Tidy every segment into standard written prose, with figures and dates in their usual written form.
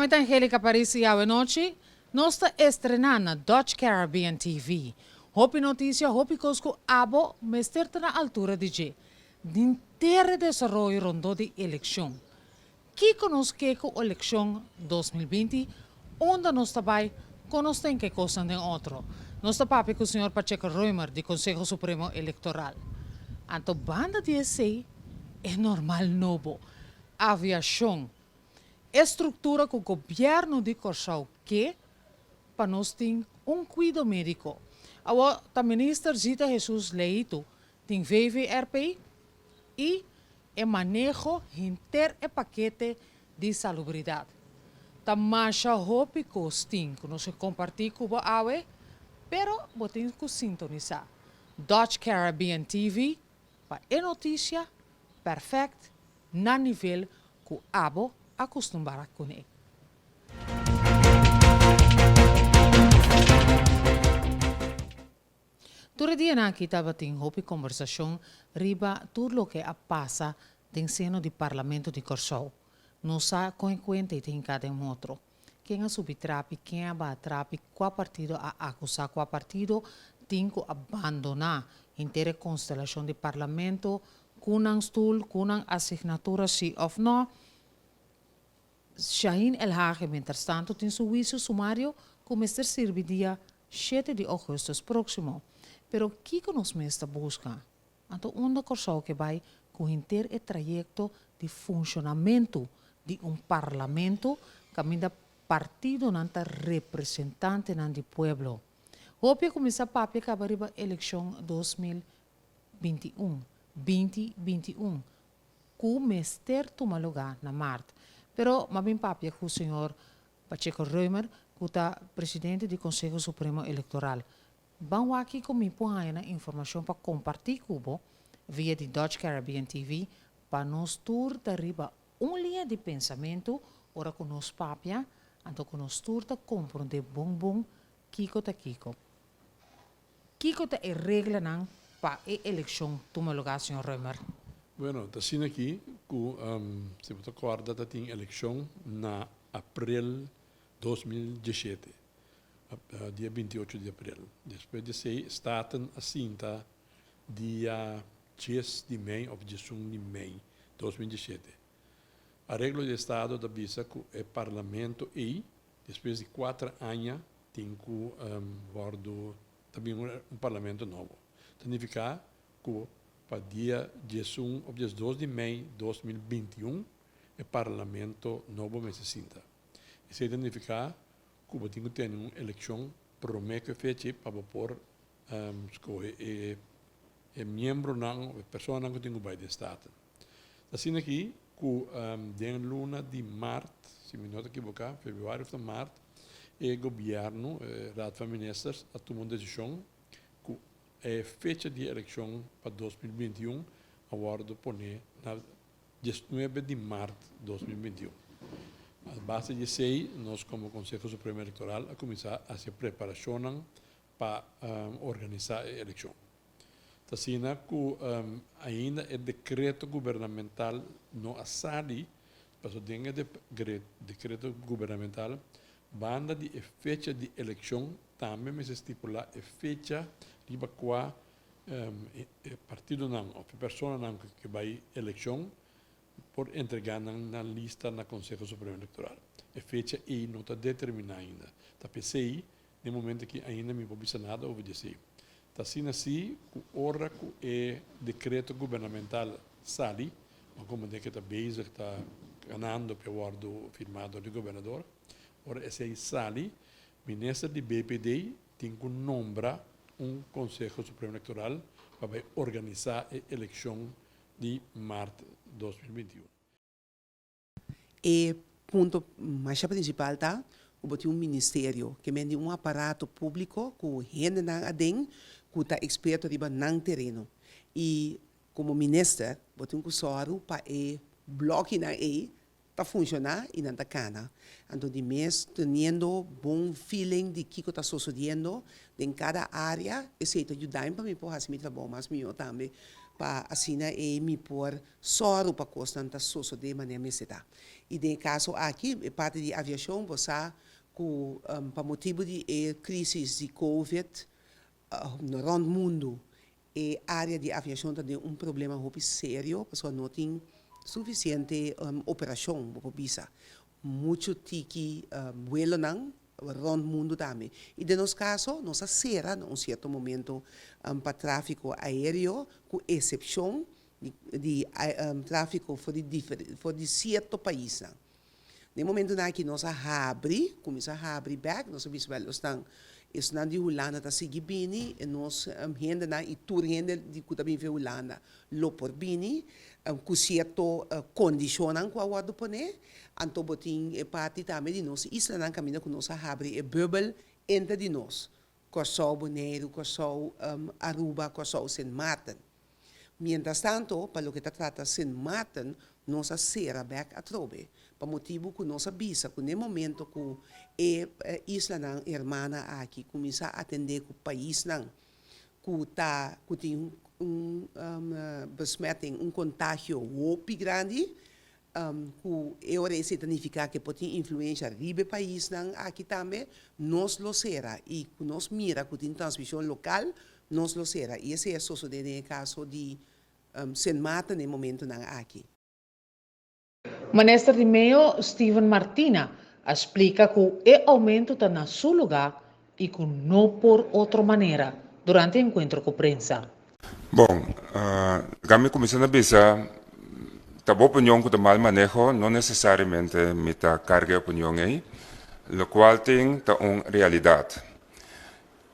Ami ta Angelica Paris y awe nochi nos ta estrena na Dutch Caribbean TV. Hopi noticia, hopi cos cu abo mester ta na altura di dje. Dinter e desaroyo rondó di eleccion. Kiko nos ke ku elekshon 2020? Unda nos ta bai? Kon nos ta hinka e kosnan den otro? Nos ta papia ku señor Pacheco Römer di Konseho Supremo Elektoral. Anto banda di esei e normal nobo, aviashon, e struktura ku gobièrnu di Kòrsou ke pa nos tin un kuido médiko. Awor ta minister Zita Jesus Leito tin VVRP i e maneho henter e pakete di salubridat. Ta masha hopi kos tin ku nos ke kompartí ku bo awe, pero bo tin ku sintonisá Dutch Caribbean TV pa e notisia pèrfèkt na nivel ku abo a kustumbrá kuné. Tur e dianan aki tabatin hopi kombersashon riba tur loke a pasa den seno di Parlamento di Kòrsou. No sa kon e kuenta i ta hinká den otro. Ken a subi trapi, ken a baha trapi, kua partido a akusá kua partido tin ku a bandoná henter e konstelashon di Parlamento ku nan stul, ku nan asignatura si òf nò. Shahin Elhage mientrastanto tin su huisio sumario ku mester sirbi dia shete di ougùstùs próksimo. Pero kiko nos mes ta buska? Anto unda Kòrsou ke bai ku henter e trayekto di funshonamentu di un parlamento kaminda partidonan ta representantenan di pueblo? Hopi a kuminsá papia kaba riba elekshon 2021, 2021, ku mester tuma lugá na mart. Pero m'a bin papia ku señor Pacheco Römer, ku ta presidente di Konseho Supremo Elektoral. Ban wak kiko mi por haña na informashon pa kompartí ku bo via di Dutch Caribbean TV pa nos tur ta riba un liña di pensamentu ora ku nos papia, anto ku nos tur ta komprondé bon bon kiko ta kiko. Kiko ta e reglanan pa e elekshon tuma lugá, señor Römer? Bueno, ta asina aki ku si bo ta kòrda ta tin elekshon na aprel 2017, dia 28 di aprel. Despues di esei Staten a sinta dia dies di mei òf diesun di mei 2017. Areglo di estado ta bisa ku e parlamento ei Despues di kuater aña tin ku wòrdu ta bin un parlamento nobo. Ta nifiká ku pa dia 11 òf 12 di mei 2021 e parlamento nobo mester sinta. Esei ta nifiká ku bo tin ku tene un elekshon promé ku e fecha ei pa bo por skohe e e miembronan òf e personanan ku tin ku bai den Staten. Ta asina aki ku den luna di mart, si mi no ta ekiboká, februari òf ta mart, e gobièrnu, e Raad van Ministers, a tuma un desishon ku e fecha di elekshon pa 2021 a wòrdu poné na 19 di mart 2021. A base di esei nos komo Konseho Supremo Elektoral a kuminsá hasi e preparashonnan pa organisá e elekshon. Ta asina ku ainda e dekreto gubernamental no a sali, pasobra den e dekreto gubernamental banda di e fecha di elekshon tambe mester stipulá e fecha riba kua e partidonan òf e personanan ku ke bai elekshon por entregá nan nan lista na Konseho Supremo Elektoral. E fecha ei no ta determiná ainda. Ta p'esei Den momento aki ainda mi por bisa nada over di esei. Ta asina si ku ora ku e dekreto gubernamental sali, bo komprendé ku e ta bezig, ta ganando p'e wòrdu firmá dor di gobernador. Ora esei sali, minister di BPD tin ku nombra un Konseho Supremo Elektoral pa bai organisá e elekshon di mart 2021. E punto masha principal ta cu bo tin un ministerio, ke men di un aparato publico cu hendenan aden cu ta experto riba nan tereno. Y como minister bo tin cu sòru pa e blokinan ey ta funshoná i nan ta kana. Anto di mes teniendo bon feeling di kiko ta sosodiendo den kada área, esei ta yuda mi pa mi por hasi mi trabou mas mihó tambe, pa asina ei mi por sòru pa kosnan ta sosodé manera mester ta. I den e kaso aki, e parti di aviashon, bo sa ku pa motibu di e krísis di covid rònt mundu, E área di aviashon ta den un problema hopi serio pasobra no tin sufisiente operashon, bo por bisa. Muchu tiki buelonan rònt mundu tambe. I den nos kaso nos a sera na un sierto momento pa tráfiko aéreo ku esepshon di tráfiko for di for di sierto paisnan. Den momentunan aki nos a habri, kuminsá habri bèk, nos a bisa wèl esnan, esnan di Hulanda ta sigui bini, e nos hendenan i tur hende di ku ta bini for Hulanda lo por bini ku sierto kondishonnan ku a wòrdu poné. Anto bo tin e parti tambe di nos islanan kaminda ku nos a habri e bùbel entre di nos, Kòrsou, Boneiru, Kòrsou, Aruba, Kòrsou, Sint Maarten. Mientras tanto, pa loke ta trata Sint Maarten, nos a sera bek atrobe, pa motibu ku nos a bisa ku n'e momento ku e islanan hermana aki kuminsá atendé ku paisnan ku ta ku tin un besmetting, un kontagio hopi grandi, ku e ora esei ta nifiká ku e por tin influensha riba e paisnan aki tambe, nos lo sera i ku nos mira ku tin transmishon lokal, Nos lo sera, i esei a sosodé den e kaso di Sint Maarten den momentunan aki. Minister di Meo, Steven Martina, a splika ku e oumento ta na su lugá i ku no por otro manera durante enkuentro ku prensa. Bon, laga mi kuminsá na bisa, ta bo opinion ku ta mal maneho, no nesesariamente mi ta karga e opinion ei, lokual tin ta un realidat.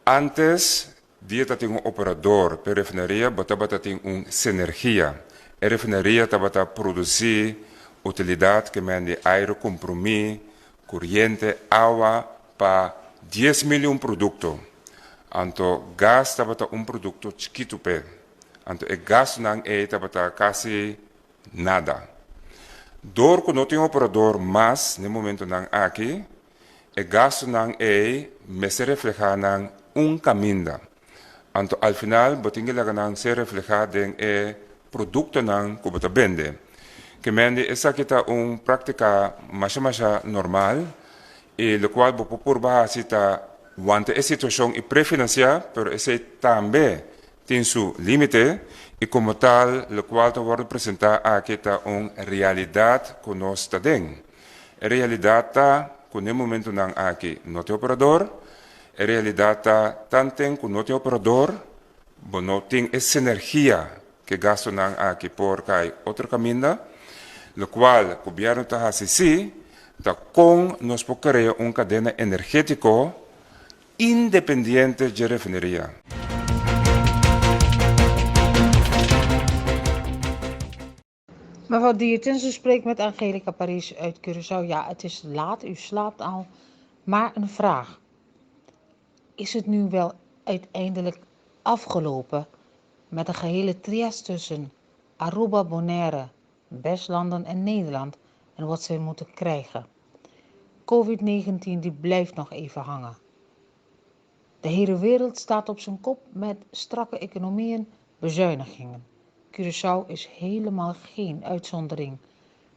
Antes di ta tin un operador p'e refineria bo tabata tin un sinergia. E refineria tabata produci utilidad ke men di aire comprumi, curiente, awa pa dies mil i un producto. Anto gas tabata un producto chikitu p'e. Anto e gastonan ei tabata casi nada. Dor cu no tin operador mas n'e momentonan aki, E gastunan ei mester reflehá nan un kaminda. Anto al final bo tin ke laga nan ser reflehá den e produktonan ku bo ta bende. Ke mende esaki ta un práktika masha masha normal i lokual bo por purba hasi ta wanta e situashon i prefinansiá, pero esei tambe tin su límite i komo tal lokual ta wòrdu presentá aki ta un realidat ku nos ta den. E realidat ta ku n'e momentunan aki no tin operador. E realidat ta tanten ku no tin operador, bo no tin e sinergia ku e gastunan aki por kai otro kaminda. Lokual gobièrnu ta hasi si, ta kon nos por krea un kadena energétiko independiente dje refineria. Mevrouw Diertens, u spreekt met Angelica Paris uit Curaçao. Ja, het is laat, u slaapt al. Maar een vraag. Is het nu wel uiteindelijk afgelopen met de gehele trias tussen Aruba, Bonaire, Bestlanden en Nederland en wat zij moeten krijgen? COVID-19 die blijft nog even hangen. De hele wereld staat op zijn kop met strakke economieën, bezuinigingen. Curaçao is helemaal geen uitzondering.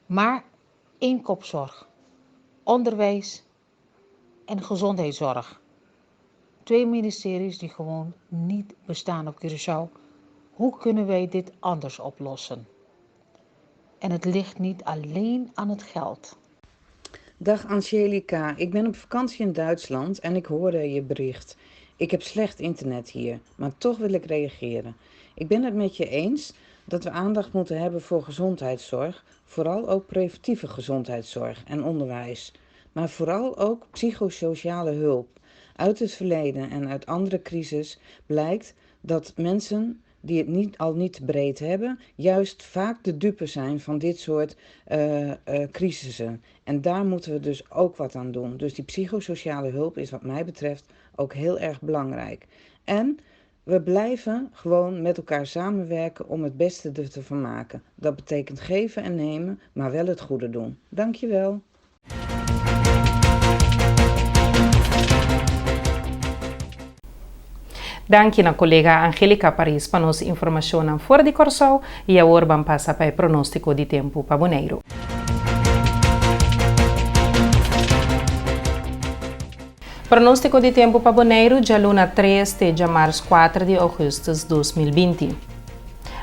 Maar één kopzorg. Onderwijs en gezondheidszorg. Twee ministeries die gewoon niet bestaan op Curaçao. Hoe kunnen wij dit anders oplossen? En het ligt niet alleen aan het geld. Dag Angelica, ik ben op vakantie in Duitsland en ik hoorde je bericht. Ik heb slecht internet hier, maar toch wil ik reageren. Ik ben het met je eens dat we aandacht moeten hebben voor gezondheidszorg, vooral ook preventieve gezondheidszorg en onderwijs. Maar vooral ook psychosociale hulp. Uit het verleden en uit andere crises blijkt dat mensen die het niet, al niet breed hebben, juist vaak de dupe zijn van dit soort uh, uh, crisissen. En daar moeten we dus ook wat aan doen. Dus die psychosociale hulp is wat mij betreft ook heel erg belangrijk. En We blijven gewoon met elkaar samenwerken om het beste er te van maken. Dat betekent geven en nemen, maar wel het goede doen. Dankjewel. Danki na kolega Angelica Paris pa nos informashonnan for di Kòrsou i awor ban pasa pa e pronóstiko di tempu pa Boneiru. Pronóstiko di tempu pa Boneiru djaluna 3 te djamars 4 di ougùstùs 2020.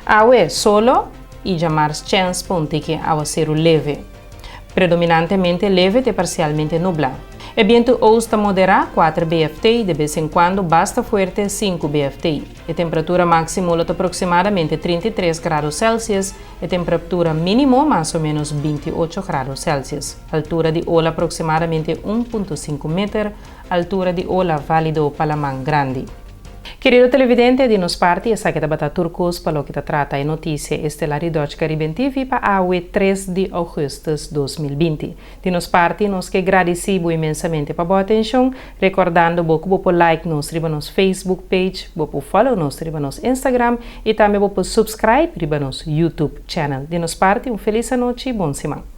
Awe, solo i djamars chèns pa un tiki awaseru leve. Predominantemente leve te parsialmente nublá. E bientu oost ta moderá, 4 BFT, de bes en kuando basta fuerte, 5 BFT. E temperatura máksimo lo ta aproksimadamente 33 grado Celsius, e temperaptura mínimo mas o ménos 28 grado Celsius. Altura di ola aproksimadamente 1.5 meter, altura di ola válido pa laman grandi. Kerido televidente, di nos parti esaki tabata tur kos pa loke ta trata e notisia estelar di Dutch Caribbean TV pa awe 3 di ougùstùs 2020. Di nos parti nos ke gradisí bo inmensamente pa bo atenshon, rekordando bo ku bo por like nos riba nos Facebook page, bo por follow nos riba nos Instagram i tambe bo por subscribe riba nos YouTube channel. Di nos parti un felis anochi i bon siman.